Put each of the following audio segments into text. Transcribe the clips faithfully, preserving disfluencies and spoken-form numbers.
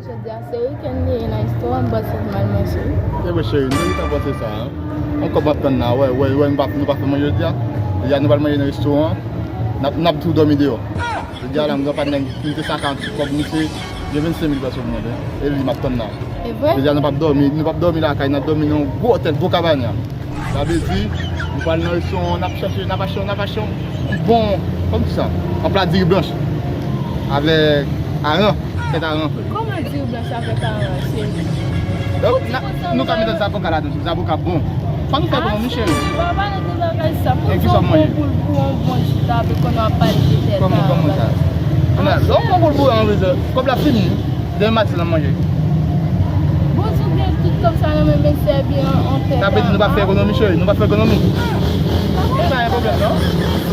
Jodi a se wikenn li ye nan restoran, m panse m al manje. E wi cheri, nou gentan panse sa, en. Yon kòb m ap tann la, wè, wè, wè, nou pa, nou pa fè manje jodi a. Jodi a nou pral manje nan restoran. N ap, n ap tou dòmi deyò. Jodi a la, m gen yon patnè m te sa karant kòb, misye gen vennsenk mil pèso pou mwen, e li m ap tann la. E vre? Jodi a nou p ap dòmi, nou p ap dòmi lakay, n ap dòmi nan yon gwo otèl, gwo kabanya. Sa vle di, nou pral nan restoran, n ap chache, n ap achte, n ap achte yon bon, kòm di sa, yon pla diri blanch avèk aran, tèt aran. Kòman diri blanch avèk aran, cheri? Donk, nou ka mete zaboka ladan, zaboka bon. Fò nou fè ekonomi, cheri. Papa, nou te bagay sa. Pou yon bon boul pou yon bon chita, pou konnen w ap pale de tèt aran. Kòman, kòman sa? Lè w bon boul pou yon, kòb la fini. Demen maten n ap manje. Bonjou, gen tout kòb sa nan men mesye epi an, an tèt. Sa vle di nou pa fè ekonomi, cheri, nou pa fè ekonomi. Pa gen pwoblèm, non.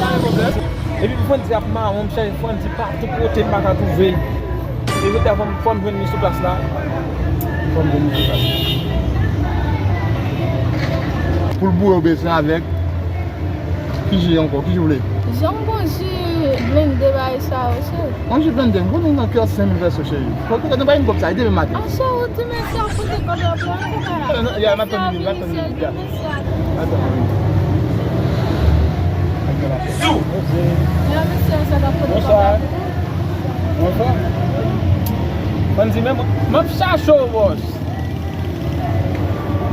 Pa gen pwoblèm. Epi pou Frandy ap mawon, m chèche Frandy patou kote m pa ka twouve l. E jodi a fò m, fò m jwenn li sou plas la. Fò m jwenn li sou plas la. Pou l boure w bezwen avèk. Ki ji ankò? Ki ji w vle? Jan m bon ji blende bagay sa yo, cheri. Yon ji blende, m konnen nan kiyòs senk mil pèso, cheri. Fò w te konn bay m kòb sa, e demen maten. A, cheri, ou di mesye a pote kòb la pou mwen, kòb la. Ya, m ap tann li, m ap tann li, ya. M ap tann li. Ya, mesye a sa k ap pote kòb la pou mwen. Bonswa. Frandy, men m ap chache w, bòs.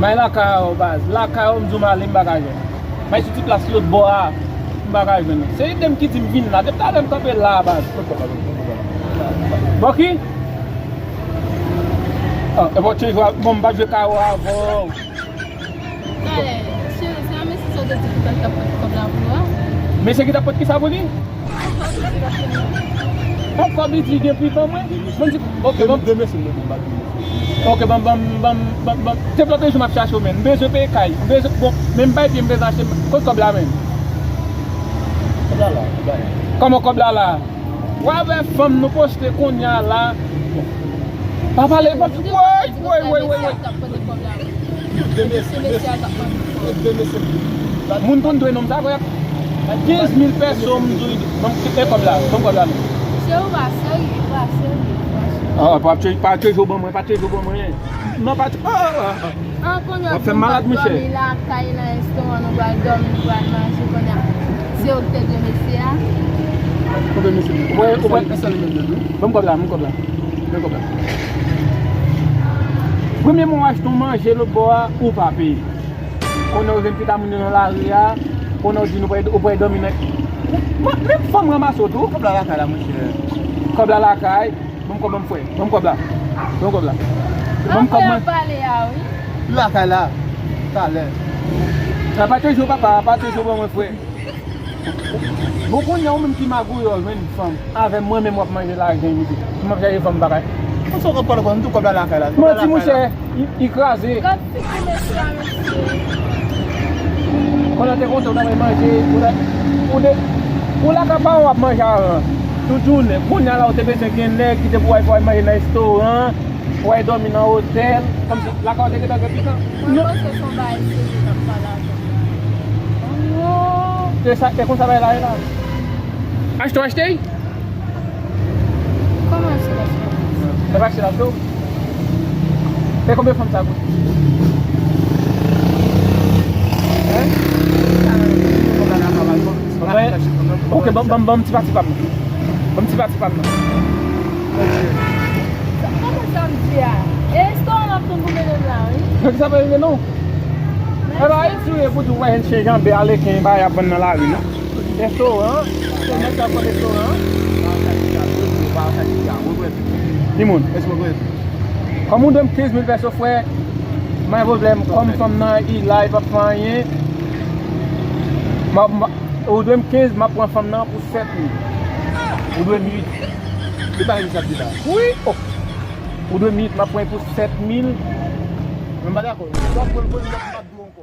May lakay ou, baz. Lakay ou, m di w m ale, m pa ka jwenn. May sou ti plas lòt bò a, m pa ka jwenn. Se Idem ki di m vin la. Depi talè m kanpe la, baz. Bòki? Ah, e bò Tchejou, bon, m pa jwe kawo avè w. Talè, cheri, se yon mesye sa w te di ki t ap pote kòb la pou ou a? Mesye ki t ap pote kisa pou li? Yon kòb li di gen pou li ban mwen. Mwen di, ok, ban m. De mesye m te di m pa di mesye. Ok, ban m, ban m, ban m, ban m, ban m. Te plante jou m ap chache w, men. M bezwen peye kay. M bezwen, bon, men m bay pye, m bezwen achte. Kot kòb la, men? Kòb la la, kòb la la. Kòman kòb la la? W avè fanm nou poste kounye a la. Pa pale, pa, woy, woy, woy, woy, woy. Demen, demen, demen, demen. Moun konn dwe nonm sa, frè. Kenz mil pèso, m dwe, ban m kòb la, ban m kòb la, non. Se ou pa serye, pa serye, pa serye. Ah, pa tchè, pa tchè jou ban mwen, pa tchè jou ban mwen. Non, pa tchè, ah, ah, ah. An, kounye a w ap fè m malad, monchè. Dòmi lakay nan restoran, nou pral dòmi, nou pral manje, kounye a. Se ou ki te dwe mesye a. Konbyen mesye? Ou wè, ou wè. Ban m kòb la, ban m kòb la. Ban m kòb la. Premye mwa w achte yon manje lòt bò a, ou pa peye. Kounye a ou jwenn pita moun yo nan lari a, kounye a ou di nou pral, ou pral dòmi nan. Mwen, menm fanm ranmase w tou. Kòb la lakay la, monchè. Kòb la lakay. Ban m kòb, ban m frè. Ban m kòb la. Ban m kòb la. Ban m kòb mwen. An frè ap pale a, wi. Lakay la. Talè. A pati jou papa, a pati jou ban mwen frè. Bon, kounye a ou menm ki magouyè w jwenn fanm. Avè mwen menm w ap manje lajan imitye. M ap chache fanm bagay. Konsa w konprann, konn tou kòb la lakay la. Manti, monchè, li, li kraze. Gad figi mesye a, mesye. Kounye a te kontan, ou ta pral manje, ou ta, ou te, ou lakay pa w ap manje aran. Tout jounen. Kounye a la, ou te bezwen gen nèg ki te pou al fè w al manje nan restoran. Ou al dòmi nan otèl, kòmsi lakay ou te gentan gen pikan. Mwen panse se yon bagay serye n ap pale avè w la. Oh, se sa, e konsa bagay la ye la. Achte w achte? Kòman achte w achte? E pa achte l achte w? E konbyen fanm sa koute? Hein? Ok, ban m, ban m, ban m ti pati pa m nan. Ban m ti pati pa m nan. Ok. Sa, kòman sa m di a? E restoran ap tann pou mennen m la, wi. Sa pa rive non. Mèsi. E pa Ayiti ou ye pou di w pa jwenn chen janbe aleken bagay ap vann nan lari non. Restoran, se nèg k ap vann restoran. Ki moun? Kòm ou dwe m kenz mil pèso, frè, pa gen pwoblèm. Kòm fanm nan, li la, li p ap fè anyen. M ap, m ap, ou dwe m kenz, m ap pran fanm nan pou sèt mil. Ou dwe m uit. Se pa sa m di la. Wi, oh. Ou dwe m uit, m ap pran pou sèt mil. Mwen pa dakò. W ap pran l pou m, m ap di w ankò.